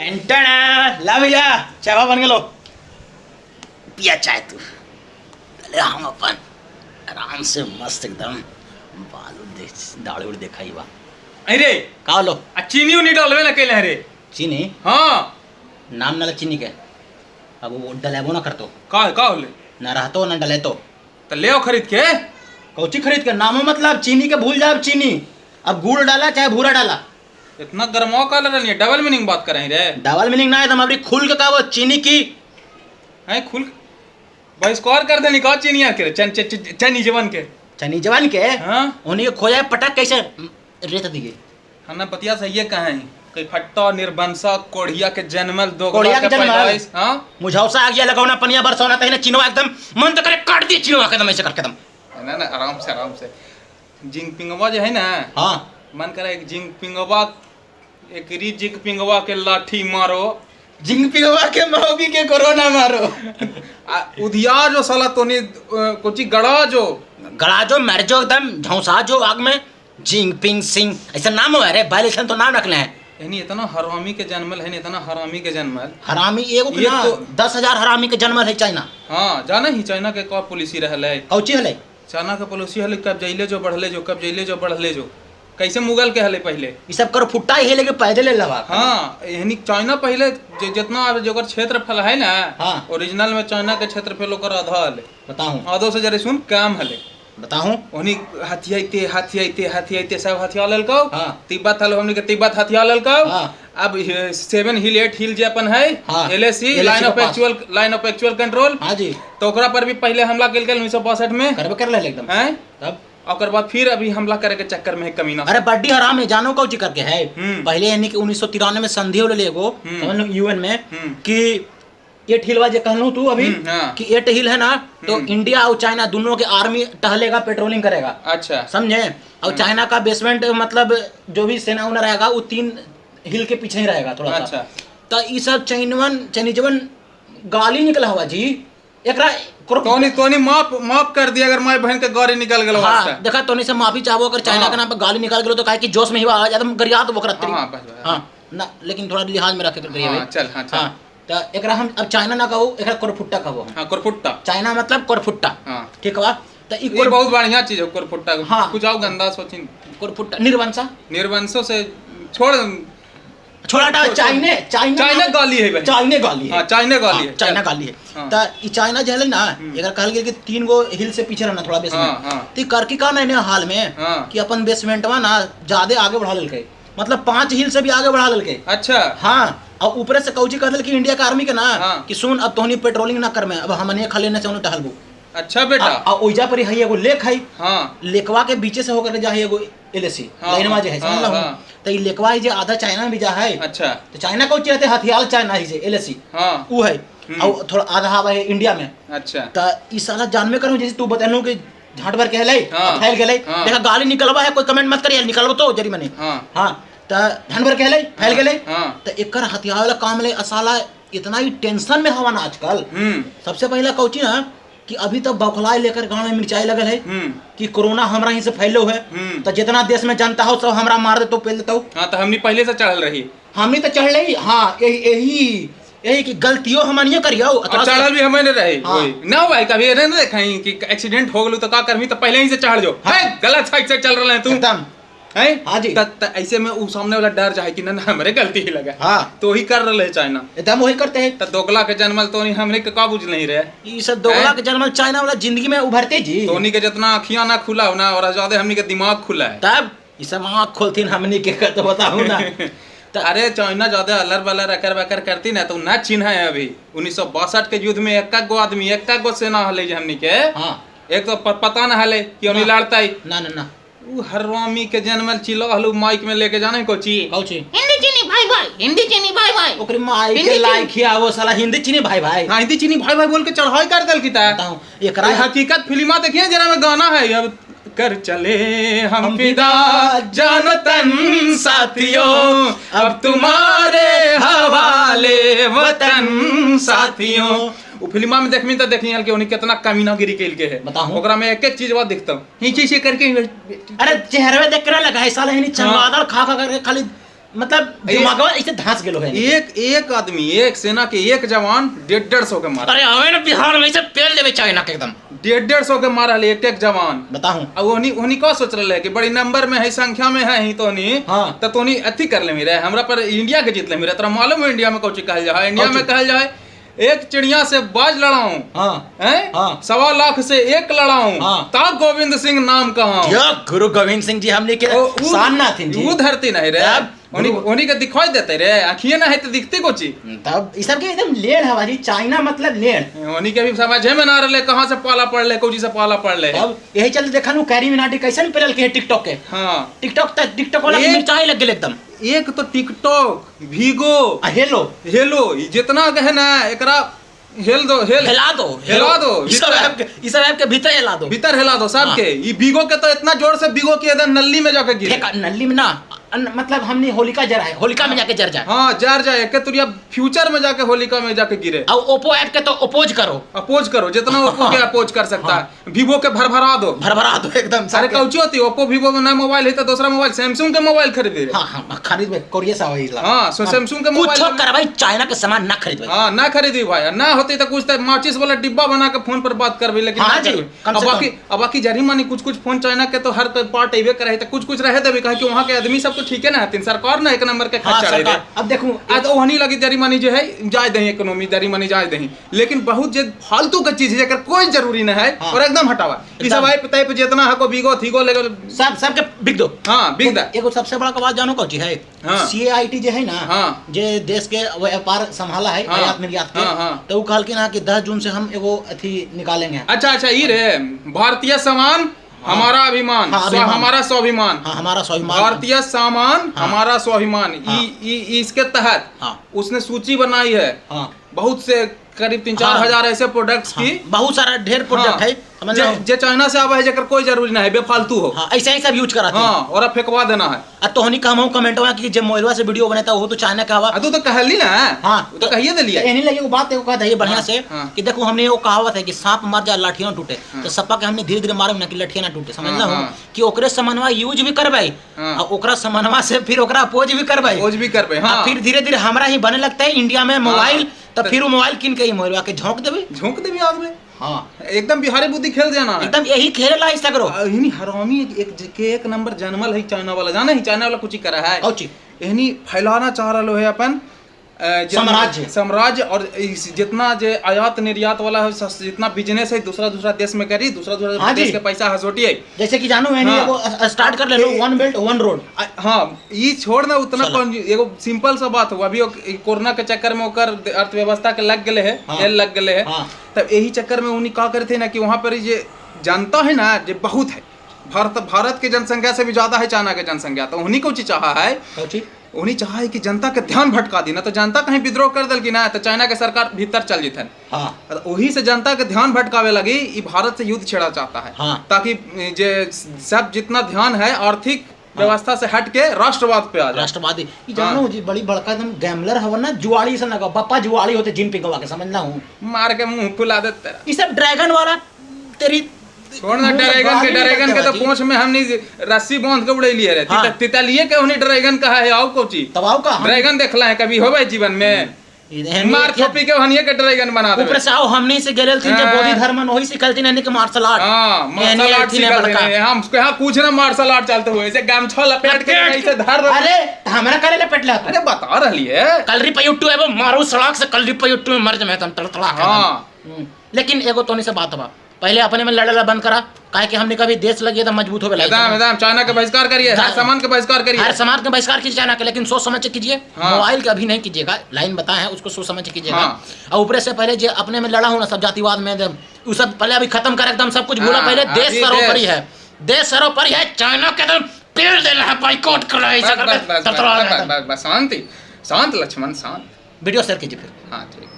ला भैया चाय बन गेलो, पिया चाय तू। अरे हम अपन आराम से मस्त एकदम बाल उल देख, दाढ़ी उड़ देखा ही बा। अरे का लो? आ चीनी उनी डालबे ना कैले रे। चीनी? हाँ। नाम ना चीनी के, अब वो डलेबो ना करतो। का का होले? ना रहतो ना डले तो। तो ले आओ खरीद के। कौची खरीद के? नामो मतलब चीनी के भूल जाओ चीनी, अब गुड़ डाला चाहे भूरा डाला। इतना गरमाओ का लड़ रही है, डबल मीनिंग बात कर रही रे। डबल मीनिंग ना है तो अभी खुल के कहो चीनी की। हैं खुल बहिष्कार कर देनी का चीनिया के चन चन चनी जवान के। चनी जवान के? हाँ। उन्हीं के खोया पटक कैसे रेत दिए। हना पतिया सही है कहाँ है? कहीं फट्टा निर्बंसा कोढ़िया के जन्मल दो कोढ़िया के जन्मल। पैदाइश, हाँ? मुझौसा आ गया लगौना पनिया बरसौना तहिना चिनवा एकदम मन तो करे काट दिए चिनवा के एकदम ऐसे करके एकदम। ना ना आराम से आराम से। जिंग पिंगवा जो है ना, हाँ। मन करे एक जिंग पिंगवा एक री जिंग पिंगवा के लाठी मारो, जिंग पिंगवा के मौगी के कोरोना मारो। आ, उधिया जो साला तोनी कोची गड़ा जो गड़ा जो मर जो एकदम झौसा जो आग में जिंग पिंग सिंग ऐसा नाम हो रे भाई, ऐसा तो नाम रखले हैं। यानी इतना हरामी के जन्मल है, इतना हरामी के जन्मल। हरामी एगो के ये ना, तो 10,000 हरामी के जन्मल है चाइना। हाँ जाना ही चाइना के का पॉलिसी रहल है। कौची हले? चाइना के पॉलिसी हले कब जइले जो बढ़ले जो, कब जइले जो बढ़ले जो, कैसे मुगल के हले पहले ई सब करो फुट्टा ही लेके पैदल ले लवा। हाँ यानी चाइना पहले जितना अब जोकर क्षेत्रफल है ना, हाँ। ओरिजिनल में चाइना के क्षेत्रफल ओकर आधा हले। बताऊं? आधो से जरे सुन कम हले। बताऊं? ओनी हथियाइते हथियाइते हथियाइते सब हथिया लेलकौ। हाँ। तिब्बत हलो हमनी के तिब्बत हथिया लेलकौ। हाँ। अब 7 हिल 8 हिल जे अपन है, हाँ। LAC, LAC line के of pass. Actual, line of actual control. हाँ जी। तो ओकरा पर भी पहले हमला केलकै 1962 में। करबे कर ले एकदम। हैं? तब? ओकर बाद फिर अभी हमला करे के चक्कर में है कमीना। अरे बड्डी हराम है, जानो कौची करके है। पहले यानी कि 1993 में संधि होले एगो, समझ लो यूएन में, कि एट हिल जे कहलू तू अभी, हाँ। कि एट हिल है ना, तो इंडिया और चाइना दोनों के आर्मी टहलेगा, पेट्रोलिंग करेगा। अच्छा। समझे? और चाइना का बेसमेंट मतलब जो भी सेना उना रहेगा वो 3 हिल के पीछे ही रहेगा थोड़ा सा। अच्छा। तो ये सब चाइनवन चाइनीजवन गाली निकला हुआ जी एकरा तोनी तोनी माफ माफ कर दिया अगर माय बहन के गाली निकल गेल। हाँ, देखा तोनी से माफी चाहबो अगर चाइना हाँ। के नाम पे गाली निकल गेलो तो काहे कि जोश में ही आ जाता गरिया तो बकरा तेरी। हाँ, बस, बस। हाँ, ना लेकिन थोड़ा लिहाज में रख के करिए हाँ, भाई। चल, हाँ, चल। हाँ, तो एकरा हम अब चाइना ना कहू, एकरा कोरफुट्टा कहबो हम। हाँ, कोरफुट्टा। चाइना मतलब कोरफुट्टा। हाँ। ठीक बा? तो ई ये बहुत बढ़िया चीज है कोरफुट्टा। हाँ। कुछ और गंदा सोचिन। कोरफुट्टा निर्वंशा। निर्वंशों से छोड़ छोड़ा टा, चाइने, चाइना चाइना गाली है भाई। चाइने गाली है। हाँ, चाइने गाली हाँ, है। चाइना गाली है। हाँ। तो ई चाइना जे हले ना, एकर कहल गेल कि 3 गो हिल से पीछे रहना थोड़ा बेसमेंट। हाँ, हाँ। तो ई करकी का ना हाल में, हाँ। कि अपन बेसमेंटवा ना ज्यादा आगे बढ़ा लेलकै, मतलब 5 हिल से भी आगे बढ़ा लेलकै। अच्छा। हाँ, और ऊपर से कौची कह देल कि इंडिया के आर्मी के ना, हाँ। कि सुन अब तोहनी पेट्रोलिंग ना कर में, अब हमने खाली ने से उन्हें टहलबू। अच्छा बेटा। आ ओइजा पर है एगो लेक है। हाँ। लेकवा के बीचे से होकर के जा है एगो एलएसी, हाँ, लाइनवा जे है, हाँ, समझ लहू? हाँ। तो ई लेकवा जे आधा चाइना में भी जा है। अच्छा। तो चाइना कौची रहते हथियार चाइना ही जे एलएसी। हाँ। उ है। और थोड़ा आधा हवा है इंडिया में। अच्छा। तो ई साला जानबे करू जैसे तू बतैलू कि झाट भर के हलै, हाँ। फैल गेलै। हाँ। देखा गाली निकलवा है, कोई कमेंट मत करिए, निकलबो तो जरी मनी। हाँ। हाँ, तो झाट भर के हलै, फैल गेलै। हाँ। तो एकर हथियार वाला काम ले असाला इतना ही टेंशन में हवा ना आजकल। सबसे पहला कौची ना कि अभी तक बौखलाए लेकर गांव में मिर्चाई लगल है कि कोरोना हमरा ही से फैलो है, तो जितना देश में जनता हो सब हमरा मार दे तो पेल देता। हाँ, तो हमनी पहले से चढ़ल रही। हमनी तो चढ़ रही। हाँ, यही यही यही कि गलतियों हमनिए करियो, और चढ़ल भी हमें नहीं रही। हाँ। वही। ना भाई कभी ये नहीं देखाई कि एक्सीडेंट हो गेलो तो का करमी, तो पहले ही से चढ़ जो। हाँ। है, गलत साइड से चल रहे हैं तू। एकदम। हैं? हाँ जी। त ऐसे में उ सामने वाला डर जाए कि ना ना हमरे गलती ही लगा। हाँ। तो वही कर रहे चाइना। एकदम वही करते हैं। त दोगला के जन्मल तो नहीं हमरे के का बुझ नहीं रहे। ई सब दोगला के जन्मल चाइना वाला जिंदगी में उभरते जी। तोनी के जितना अखियां ना खुला हो ना, और ज्यादा हमनी के दिमाग खुला है। तब ई सब आँख खोलथिन हमनी के तो बताहू ना। अरे चाइना ज्यादा अलर बलर अकर बकर करती ना तो ना चिन्ह है अभी। 1962 के युद्ध में एक गो आदमी एक गो सेना हले जे हमनी के। हाँ। एक तो पता ना हले कि उन्हीं लड़ता है। ना ना ना। उ हरामी के जन्मल चिल्ला हलू माइक में लेके जाने कोची। कौची? हिंदी चीनी भाई भाई, हिंदी चीनी भाई भाई। ओकरी माई के हिंदी लायक ही आवो साला हिंदी चीनी भाई भाई। हाँ, हिंदी चीनी भाई भाई बोल के चढ़ाई कर दल की ता। बताऊं, एकरा ये हकीकत फिल्मा देखिए जरा में गाना है अब कर चले हम फिदा जान तन साथियों, अब तुम्हारे हवाले वतन साथियों। वो फिल्मा में देखमी तो देखी हल कि उन्हें कितना कमीनागिरी केल के है। बताऊं? ओकरा में एक एक चीज बात दिखता हूं नीचे से करके। अरे चेहरे में देख के ना लगा है साला, यानी चमगादड़ खा खा करके खाली मतलब दिमागवा ऐसे धंस गेलो है। एक एक आदमी, एक सेना के एक जवान 150 के मारा। अरे आवे ना बिहार में से पेल देवे चाइना के एकदम। 150 के मारा एक एक जवान। बताऊं अब ओनी ओनी का सोच रहे कि बड़ी नंबर में है, संख्या में है ही तो नहीं। हाँ। तो तोनी अथी कर ले मेरे, हमरा पर इंडिया के जीत ले मेरे। तोरा मालूम है इंडिया में कौची कहल जाए? इंडिया में कहल जाए एक चिड़िया से बाज लड़ाऊं, हाँ, हैं? हाँ। 1.25 लाख से एक लड़ाऊं, हाँ। ता गोविंद सिंह नाम कहाऊं। गुरु गोविंद सिंह जी हमने के शान ना थीन जी। उ धरती नहीं रे, ओनी ओनी के दिखाई देते रे, आंखिए ना है तो दिखती कोची। तब ई सब के एकदम लेड़ है भाजी, चाइना मतलब लेड़। ओनी के भी समझे में ना रहले कहां से पाला पड़ले, कोची से पाला पड़ले। अब यही चलते देखा नु कैरी मिनाटी कैसन पेलल के टिकटॉक के। हां टिकटॉक त टिकटॉक वाला मिर्चाई लग गेल एकदम। एक तो TikTok, we go, hello hello जितना के है ना एकरा हेल दो, हेल हिला दो, हिला दो, इस सब ऐप के, इस सब ऐप के भीतर हिला दो, भीतर हिला दो सबके। ई we go के तो इतना जोर से we go के एकदम नल्ली में जाके गिरे। नल्ली में ना, मतलब हमने होलिका जरा है, होलिका में जाके जर जाए। हाँ जर जाए, के तुरिया फ्यूचर में जाके होलिका में जाके गिरे। और ओप्पो ऐप के तो अपोज करो, अपोज करो जितना ओप्पो के अपोज कर सकता है। वीवो के भरभरा दो, भरभरा दो एकदम। अरे कौची होती ओप्पो वीवो में ना मोबाइल है तो दूसरा मोबाइल सैमसंग के मोबाइल खरीदे। हां हां खरीद में कोरिया से आवे। हां सो सैमसंग के मोबाइल कुछ कर भाई, चाइना के सामान ना खरीद। हां ना खरीदी भाई, ना होती तो कुछ माचिस वाला डिब्बा बना के फोन पर बात करबी, लेकिन अब बाकी, अब बाकी जरी मानी कुछ कुछ फोन चाइना के तो हर पार्ट अइबे करे तो कुछ कुछ रहे देबे, काहे कि वहां के आदमी सब तो ठीक है ना हतिन, सरकार ना एक नंबर के खर्चा रहे। अब देखू आ तो वहनी लगी जरी मानी जो है जाय दही इकोनॉमी, जरी मानी जाय दही, लेकिन बहुत जे फालतू के चीज है जेकर कोई जरूरी ना है और एकदम हटावा। ई सब ऐप तैप जितना हको we go थीगो ले सब सबके बिक दो। हां बिक दे। एगो सबसे बड़ा बात जानो कौची है, सीआईटी जे है ना, जे देश के व्यापार संभाला है आयात निर्यात के, तो उ कहलखिन हां कि 10 जून से हम एगो अथी निकालेंगे। अच्छा अच्छा ई रे भारतीय सामान हमारा अभिमान, हमारा स्वाभिमान, हमारा स्वाभिमान, भारतीय सामान हमारा स्वाभिमान, इसके तहत उसने सूची बनाई है बहुत से करीब 3-4 हजार ऐसे प्रोडक्ट्स की, बहुत सारा ढेर प्रोडक्ट है जे चाइना से आवा है जेकर कोई जरूरी ना है, बेफालतू हो। हाँ, ऐसे ही सब यूज कराते हैं। हाँ, और अब फेंकवा देना है। आ तो हनी कहमो कमेंट में कि जे मोबाइलवा से वीडियो बनाता वो तो चाइना का हवा। तू तो कहली ना। हाँ, तो कहिए देलिए। एनी लगे वो बात एगो कह दे बढ़िया से कि देखो हमने वो कहावत है कि सांप मर जाए लाठियां ना टूटे, तो सपा के हमने धीरे धीरे मारे ना कि लाठियां ना टूटे, समझला हूं कि ओकरे सामानवा यूज भी करबै और ओकरा सामानवा से फिर ओकरा अपोज भी करबै, अपोज भी करबै। हां, फिर धीरे धीरे हमरा ही बने लगता है इंडिया में मोबाइल, तो फिर वो मोबाइल किन के ही मोबाइलवा के झोंक देबै, झोंक देबै आग में। हाँ, एकदम बिहारी बुद्धि खेल जाना है, एकदम यही खेलेला है सगरो। इन्हीं हरामी एक के एक नंबर जानमल है चाइना वाला, जाना ही चाइना वाला कुछ ही करा है, इन्हीं फैलाना चाह रहा है अपन साम्राज्य, साम्राज्य। और जितना जे आयात निर्यात वाला है, जितना बिजनेस है दूसरा दूसरा देश में करी, दूसरा दूसरा देश के पैसा हसोटी है। जैसे कि जानो मैंने एगो स्टार्ट कर ले लो वन बेल्ट वन रोड। हाँ, ये छोड़ ना उतना कौन, एगो सिंपल सा बात हुआ। अभी कोरोना के चक्कर में ओकर अर्थव्यवस्था के लग गए है, एल लग गए है, तब यही चक्कर में उन्हीं का करते ना कि वहाँ पर ये जनता है ना जो बहुत है, भारत भारत के जनसंख्या से भी ज्यादा है चाइना के जनसंख्या, तो उन्हीं को चाहा है, उन्हीं चाहा है कि जनता के ध्यान भटका दी ना तो जनता कहीं विद्रोह कर दल की ना तो चाइना के सरकार भीतर चल जीतन। हाँ, वही से जनता के ध्यान भटकावे लगी ई भारत से युद्ध छेड़ा चाहता है। हाँ, ताकि जे सब जितना ध्यान है आर्थिक व्यवस्था से हट के राष्ट्रवाद पे आ जाए। राष्ट्रवादी ई जानो जी बड़ी बड़का एकदम गैम्बलर हवन ना, जुआड़ी से लगा बापा जुआड़ी होते जिन पिंगवा के, समझना हूं मार के मुंह फुला दे तेरा। ई सब ड्रैगन वाला तेरी छोड़ ना, ड्रैगन के तो पूंछ में हमनी रस्सी बांध के उड़ैलिए रे। हाँ। तितलिए के उन्हीं ड्रैगन कहा है, आओ कोची तब आओ का ड्रैगन देखला है कभी होबे जीवन में, मार थोपी के हनिए के ड्रैगन बना दे। ऊपर से आओ हमनी से गेलेल थी जे बोधि धर्मन वही सिखलती यानी कि मार्शल आर्ट। हां, मार्शल आर्ट सिखलती है हम यहां कुछ ना मार्शल आर्ट चलते हुए ऐसे गमछा लपेट के ऐसे धर। अरे हमरा करे लपेट ले, अरे बता रहली है कलरी पयुट्टू एगो मारू सड़क से कलरी पयुट्टू में मर जमे तुम तड़तड़ा के। हां, लेकिन एगो तोनी से बात बा, पहले अपने में लड़ेला बंद करा, काहे कि हमने कभी देश लगी तो मजबूत होवे लगी। एकदम चाइना के बहिष्कार करिए, हर सामान के बहिष्कार करिए, हर सामान के बहिष्कार कीजिए चाइना के, लेकिन सोच समझ के कीजिए। हाँ। मोबाइल के अभी नहीं कीजिएगा, लाइन बताए हैं उसको सोच समझ के कीजिएगा। हाँ। और ऊपर से पहले जो अपने में लड़ा हूँ ना सब जातिवाद में, वो सब पहले अभी खत्म कर एकदम सब कुछ भूला। हाँ, पहले देश सर्वोपरि है, देश सर्वोपरि है, चाइना के एकदम पेड़ देना है, बाइकॉट कर रहा है। शांति शांत लक्ष्मण शांत। वीडियो शेयर कीजिए फिर। हाँ ठीक।